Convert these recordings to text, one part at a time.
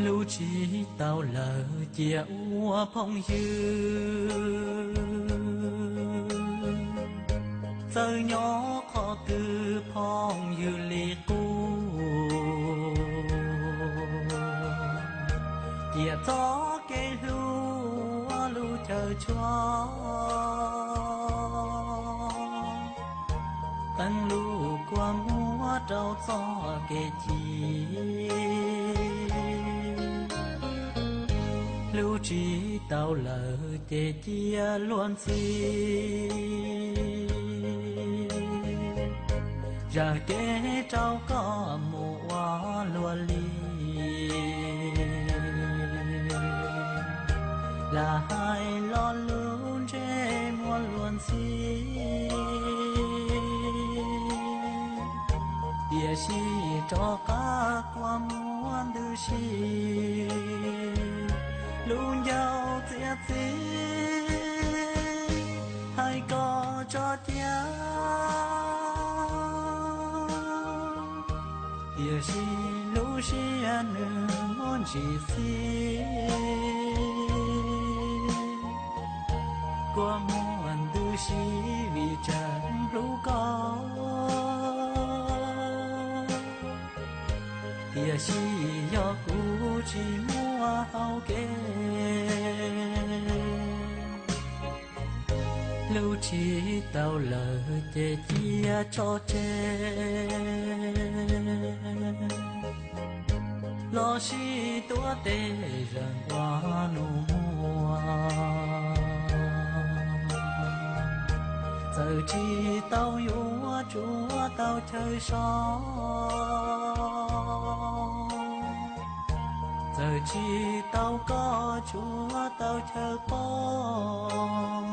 Hlub tsis tau lawm cia ua phooj ywg, txawm nyob qhov twg phooj ywg li qub. Cia txoj kev hlub ua lub chaw tshuab, qee lub kua muag rau txoj kev ci. Hlub tsis tau lawm ces cia luag ntxhi, zam kev rau koj mus ua luag li. Lam hais lo lus ntsej muag luag ntxhi, tiam sis rov qab kua muag ntws si. Lub ncauj txiav txim hais kom tso cia, tiam sis lub siab nws muaj ntsis xib. Kua muag ntws si vim tseem hlub koj, tiam sis yog kuv tsis muaj hau kev. Hlub tsis tau lawm ces cia tso tseg, los sis tuav tes zeem ua nus muag. Txawm tsis tau yuav tsuav tau chaw so, txawm tsis tau koj tsuav tau chaw poob.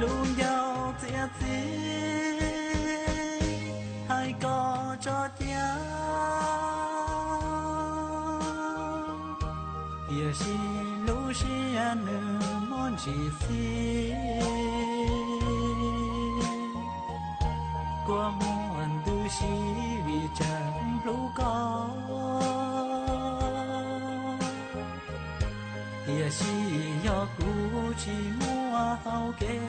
Lub ncauj txiav txim hais kom tso cia, tiam sis lub siab nws muaj ntsis xib. Kua muag ntws si vim tseem hlub koj, tiam sis yog kuv tsis muaj hau kev.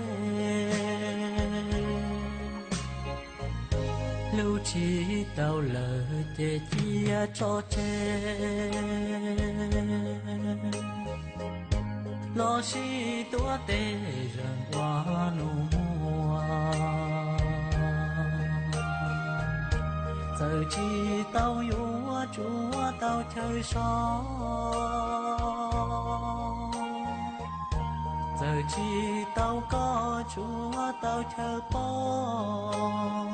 Hlub tsis tau lawm ces cia tso tseg, los sis tuav tes zeem ua nus muag. Txawm tsis tau yuav tsuav tau chaw so, txawm tsis tau koj tsuav tau chaw poob.